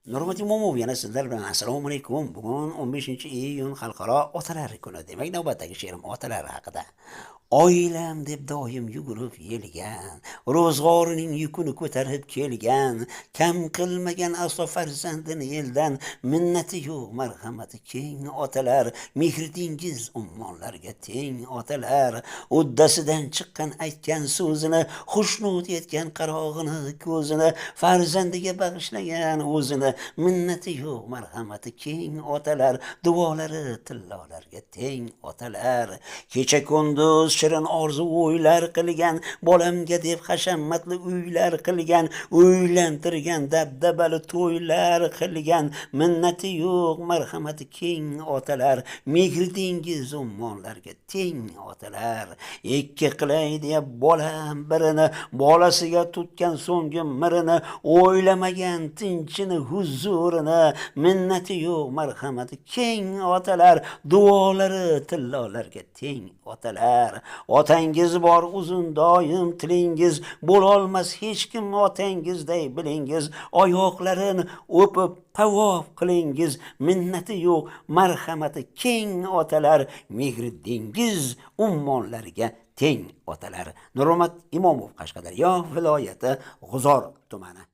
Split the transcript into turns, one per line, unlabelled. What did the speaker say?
Nurmat Imomov yana sizlar bilan. Assalomu alaykum. Bugun 15-iyun Xalqaro otalar kuni. Demak, navbatdagi she'rim otalar haqida. Oilam deb doim yugurib yelgan, ro'zg'orining yukini ko'tarib kelgan, kam qilmagan aslo farzandini eldan, minnati yo'q, marhamati keng otalar, mehri dengiz ummonlarga teng otalar, uddasidan chiqqan aytgan so'zini, xushnud etgan qarog'ini ko'zini, farzandiga bag'ishlagan o'zini, minnati yo'q, marhamati keng otalar, duolari tillolarga teng otalar, kecha kunduz shirin orzu o'ylar qilgan, bolamga deb hashamatli uylar qilgan, uylantirgan, dabdabali to'ylar qilgan, minnati yo'q, marhamati keng otalar, mehri dengiz ummonlarga teng otalar, ikki qilay deya bolam birini, bolasiga tutgan so'nggi mirini, o'ylamagan tinchini huzurini, minnati yo'q, marhamati keng otalar, duolari tillolarga teng otalar. Otangiz bor uzun doim tilingiz, bo'lolmas hech kim otangizday bilingiz, oyoqlarini o'pib tavof qilingiz, minnati yo'q, marhamati keng otalar, mehri dengiz ummonlarga teng otalar. Nurmat Imomov, Qashqadaryo viloyati, G'uzor tumani.